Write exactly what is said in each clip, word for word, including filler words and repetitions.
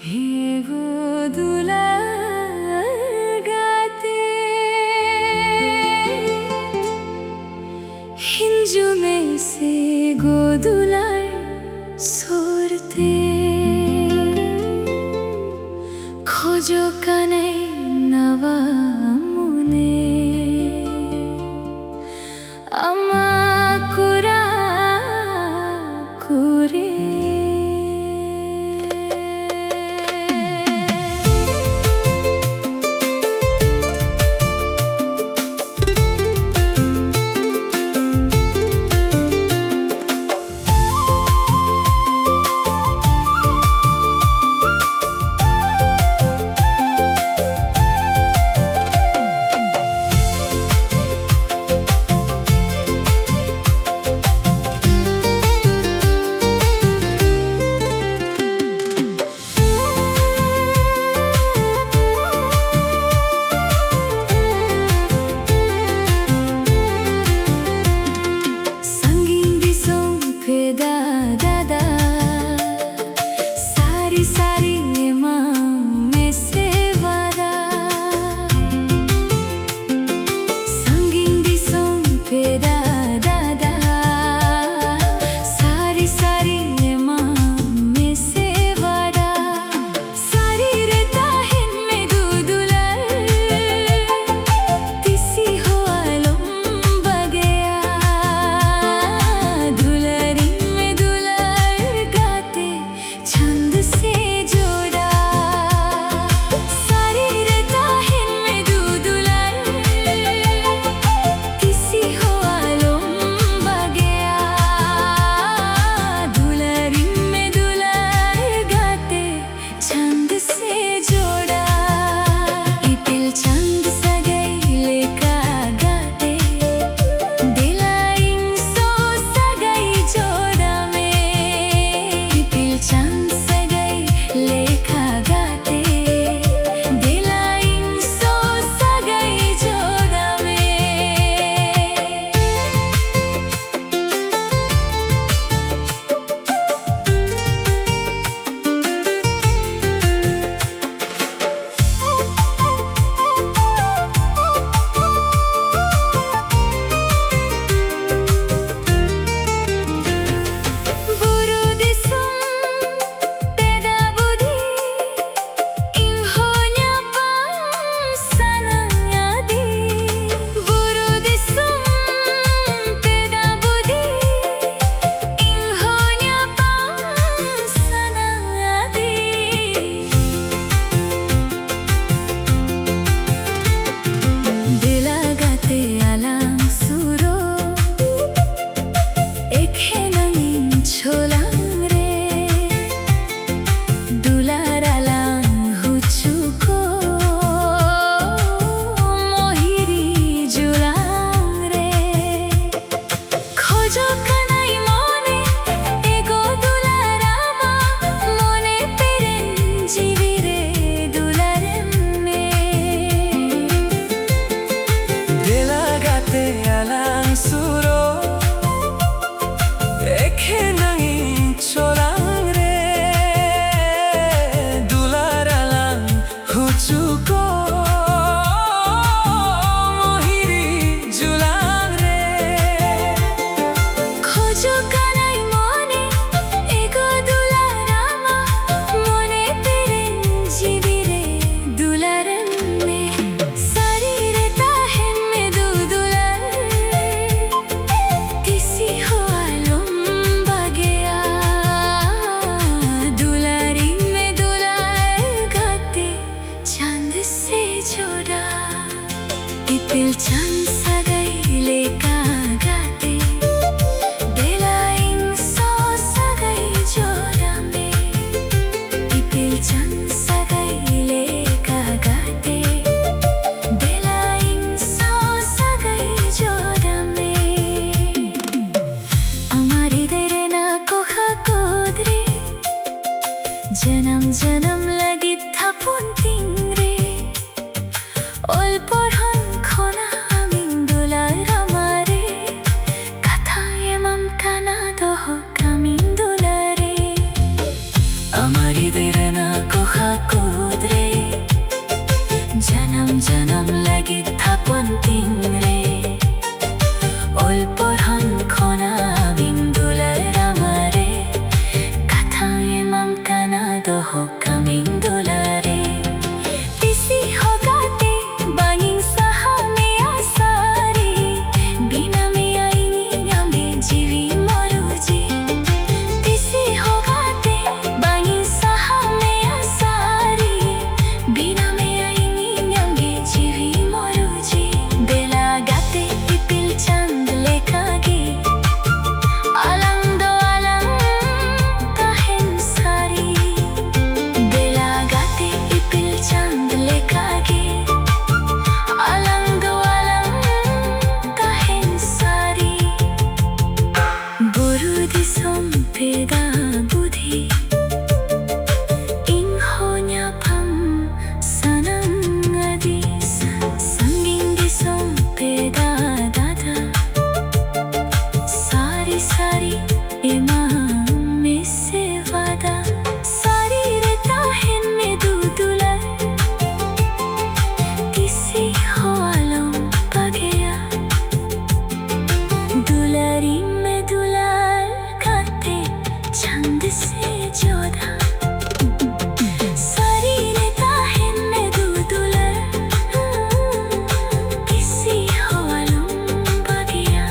ᱦᱮ ᱜᱚ ᱫᱩᱞᱟᱹᱲ ᱜᱟᱛᱮ, ᱦᱤᱡᱩᱜ ᱢᱮᱥᱮ ᱜᱚ ᱫᱩᱞᱟᱹᱲ ᱥᱩᱨ ᱛᱮ᱾ ᱠᱷᱚᱡᱚᱜ ᱠᱟᱱᱟᱭ ᱱᱟᱣᱟ ᱢᱚᱱᱮ, ᱟᱢᱟᱜ ᱠᱚᱨᱟ ᱠᱚᱨᱮ᱾ ᱡᱟᱱᱟᱢ ᱞᱟᱹᱜᱤᱫ ᱛᱷᱟᱯᱚᱱ ᱛᱤᱧ ᱨᱮ, ᱚᱞ ᱯᱚᱲᱦᱚᱱ ᱠᱷᱚᱱᱟᱜ ᱟᱢᱤᱧ ᱫᱩᱞᱟᱹᱲ ᱟᱢᱟ ᱨᱮ, ᱠᱟᱛᱷᱟ ᱮᱢᱟᱢ ᱠᱟᱱᱟ ᱫᱚᱦᱚ ᱠᱟᱢᱤᱧ ᱫᱩᱞᱟᱹᱲ ᱨᱮ᱾ ᱟᱢᱟᱨᱤ ᱫᱮᱨᱮᱱᱟ ᱠᱚᱦᱟ ᱠᱩᱫ ᱨᱮ, ᱡᱟᱱᱟᱢ ᱡᱟᱱᱟᱢ ᱞᱟᱹᱜᱤᱫ ᱛᱷᱟᱯᱚᱱ ᱛᱤᱧ ᱨᱮ, ᱚᱞ ᱯᱚᱲᱦᱚᱱ ᱠᱷᱚᱱᱟᱜ ᱟᱢᱤᱧ ᱫᱩᱞᱟᱹᱲ ᱟᱢᱟ ᱨᱮ, ᱠᱟᱛᱷᱟ ᱮᱢᱟᱢ ᱠᱟᱱᱟ ᱫᱚᱦᱚ ᱠᱟᱢᱤᱧ ᱫᱩᱞᱟᱹᱲ ᱨᱮ᱾ ᱛᱤᱥᱤ ᱦᱚᱸ ᱜᱟᱛᱮ ᱵᱟᱝᱤᱧ ᱥᱟᱦᱟ ᱢᱮᱭᱟ ᱥᱟᱹᱨᱤ, ᱵᱤᱱᱟ ᱢᱮᱭᱟ ᱤᱧᱤᱧ ᱟᱢᱜᱮ ᱡᱤᱣᱤ ᱢᱚᱨᱩᱡᱤ᱾ ᱛᱤᱥᱤ ᱦᱚᱸ ᱜᱟᱛᱮ ᱵᱟᱝᱤᱧ ᱥᱟᱦᱟ ᱢᱮᱭᱟ ᱥᱟᱹᱨᱤ, ᱵᱤᱱᱟ ᱢᱮᱭᱟ ᱤᱧᱤᱧ ᱟᱢᱜᱮ ᱡᱤᱣᱤ ᱢᱚᱨᱩᱡᱤ᱾ ᱫᱮᱞᱟ ᱜᱟᱛᱮ ᱤᱯᱤᱞ ᱪᱟᱸᱫ ᱞᱮᱠᱟᱜᱮ, ᱟᱞᱟᱝ ᱫᱚ ᱟᱞᱟᱝ ᱛᱟᱦᱮᱱ ᱥᱟᱹᱨᱤ᱾ ᱫᱮᱞᱟ ᱜᱟᱛᱮ ᱤᱯᱤᱞ ᱪᱟᱸᱫ ᱞᱮᱠᱟᱜᱮ, ᱟᱞᱟᱝ ᱫᱚ ᱟᱞᱟᱝ ᱛᱟᱦᱮᱱ ᱥᱟᱹᱨᱤ᱾ ᱵᱩᱨᱩ ᱫᱤᱥᱚᱢ ᱯᱮᱫᱟ ᱵᱩᱫᱷᱤ, ᱤᱧ ᱦᱚᱸ ᱧᱟᱯᱟᱢ ᱥᱟᱱᱟᱢ ᱟᱹᱫᱤ᱾ ᱥᱟᱺᱜᱤᱧ ᱫᱤᱥᱚᱢ ᱯᱮᱫᱟ ᱫᱟᱫᱟ, ᱥᱟᱹᱨᱤ ᱥᱟᱹᱨᱤ ᱮᱢᱟᱢ ᱢᱮᱥᱮ ᱣᱟᱫᱟ᱾ ᱥᱟᱹᱨᱤ ᱨᱮ ᱛᱟᱦᱮᱱ ᱢᱮ ᱫᱩ ᱫᱩᱞᱟᱹᱲ, ᱛᱤᱥᱤ ᱦᱚᱸ ᱟᱞᱚᱢ ᱵᱟᱜᱮᱭᱟ᱾ ᱫᱩᱞᱟᱹᱲᱤᱧ ᱢᱮ ᱫᱩᱞᱟᱹᱲ ᱠᱟᱛᱮ ᱪᱟᱸᱫ ᱥᱮ ᱡᱚᱫᱟ᱾ ᱥᱟᱹᱨᱤ ᱨᱮ ᱛᱟᱦᱮᱱ ᱢᱮ ᱫᱩ ᱫᱩᱞᱟᱹᱲ, ᱛᱤᱥᱤ ᱦᱚᱸ ᱟᱞᱚᱢ ᱵᱟᱜᱮᱭᱟ᱾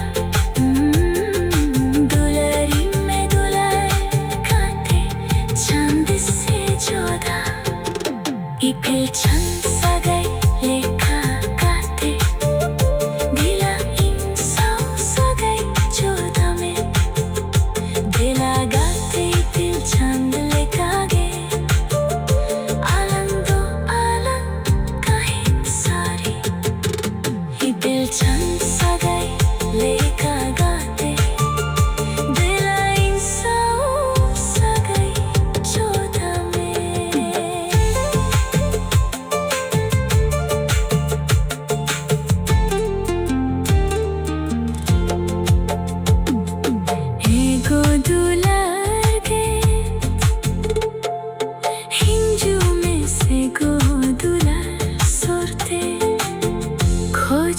ᱫᱩᱞᱟᱹᱲᱤᱧ ᱢᱮ ᱫᱩᱞᱟᱹᱲ ᱠᱟᱛᱮ ᱪᱟᱸᱫ ᱥᱮ ᱡᱚᱫᱟ᱾ ᱤᱯᱤᱞ ᱪᱟᱸᱫ ᱥᱟᱹᱜᱟᱹᱭ ᱞᱮᱠᱟ ᱠᱟᱛᱮ, ᱫᱮᱞᱟ ᱤᱧ ᱥᱟᱶ ᱥᱟᱹᱜᱟᱹᱭ ᱡᱚᱫᱟ ᱢᱮ᱾ ᱫᱮᱞᱟ ᱜᱟᱛᱮ ᱤᱯᱤᱞ ᱪᱟᱸᱫ ᱞᱮᱠᱟᱜᱮ, ᱟᱞᱟᱝ ᱫᱚ ᱟᱞᱟᱝ ᱛᱟᱦᱮᱱ ᱥᱟᱹᱨᱤ᱾ ᱤᱯᱤᱞ ᱪᱟᱸᱫ ᱥᱟᱹᱜᱟᱹᱭ ᱞᱮᱠᱟ ᱜᱟᱛᱮ, ᱫᱮᱞᱟ ᱤᱧ ᱥᱟᱶ ᱥᱟᱹᱜᱟᱹᱭ ᱡᱚᱫᱟ ᱢᱮ᱾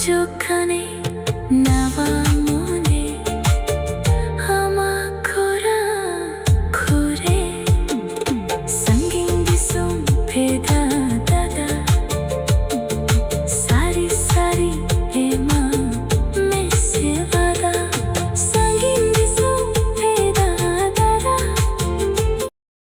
ᱮᱠᱴᱩᱠᱷᱟᱱᱤ